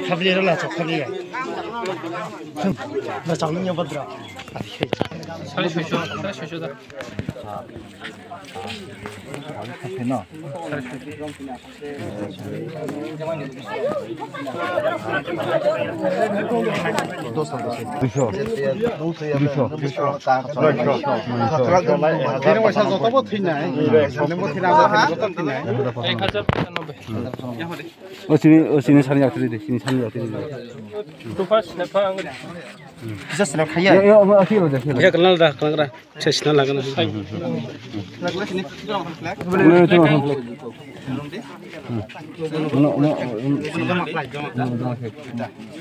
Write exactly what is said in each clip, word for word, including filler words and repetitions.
Khabli rwla chok khabli ya. Na chok nung ya badra. Sai susu, sai susu da. Duiso. Duiso. Duiso. Duiso. Duiso. Duiso. Duiso. Duiso. Duiso. Duiso. Duiso. Duiso. Ek hajar pochanobbe. O sini, o sini sani yakti de, sini sani yakti de. Tufa sini pa ang. Kisa sini khaya. Ya, ya, omo akhi oja, akhi oja. Ya, kenal dah, kenal dah. Saya sini lagi nih. Ini cuma konflik. Ini,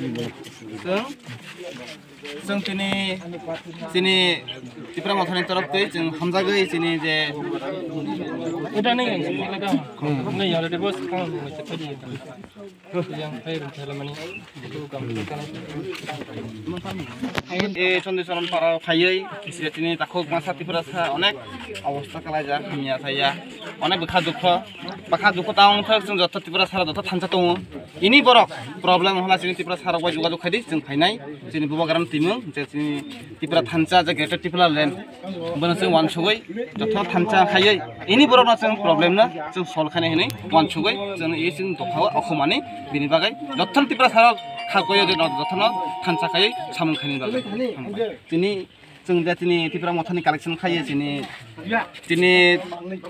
ini. Chwng tini, chini Tipra Mothani torof twi chwng hamjagwi chini je. Udah nih, yang sini lagi. Nih, ya udah bos, kamu mau cerita di itu. Yang saya udah lama nih. Itu kamu. E Chondri Charan para khaiwi je tini takhuk masa Tiprasa onek obostha kalaijak, hamya thaiya, onek bwkha dukho, bwkha dukho ta wngthok, chwng joto Tiprasa joto thansa tongo. Ini borok problem hwnla chini Tiprasa rok bai jogajog khaidi, chwng phainai chini Bubagrani twimung je chini Tipra thansa je Greater Tipraland bono chwng wansugwi joto thansa khaiwi ini borokno chwng problem no chwng solve khainai hwnwi wansugwi chwng i chwng dophao okhumani bini bagwi joto Tiprasa rok kha koyo je jotono thansa khaiwi samung khainani bagwi. Chini Chwng je chini Tipra Mothani collection khlaiyo chini, chini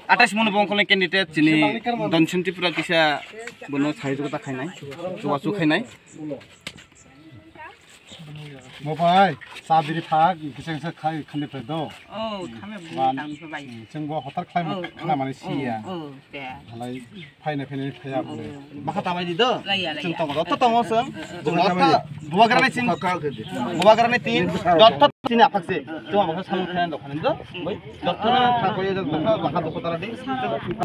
atais mano bongkolni candidate chini Donson Tripura kisa bono sai jogota khainai, chubachu khainai. Mo bai, sabiri phak, kisa kisa khai khande phai do. Oh, khame bini Wan. Tang khe bai. Chwng bo hotar khlai mo Oh, khna oh, mani oh, siya. Oh, de. Halai Phaina phaina phaiya bole. Makha tamai di do. Laiya, laiya. Chwng tongo, to tongo chwng. Bubagrani tin. Bubagrani tin. Dotto tin aphak se. Chwng makha samung khaina dokhan do. Dotto na khakoi do, makha dokho tara di.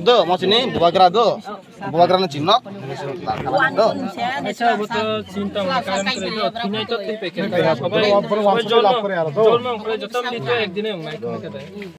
Do, mo chini bubagra do. Bubagrani chinno. Do. Acha, bo to chinta mani karan kore do. Thinai to thin peke. Jolma, jolma ongkhorle joto mili to ekdine ongnai.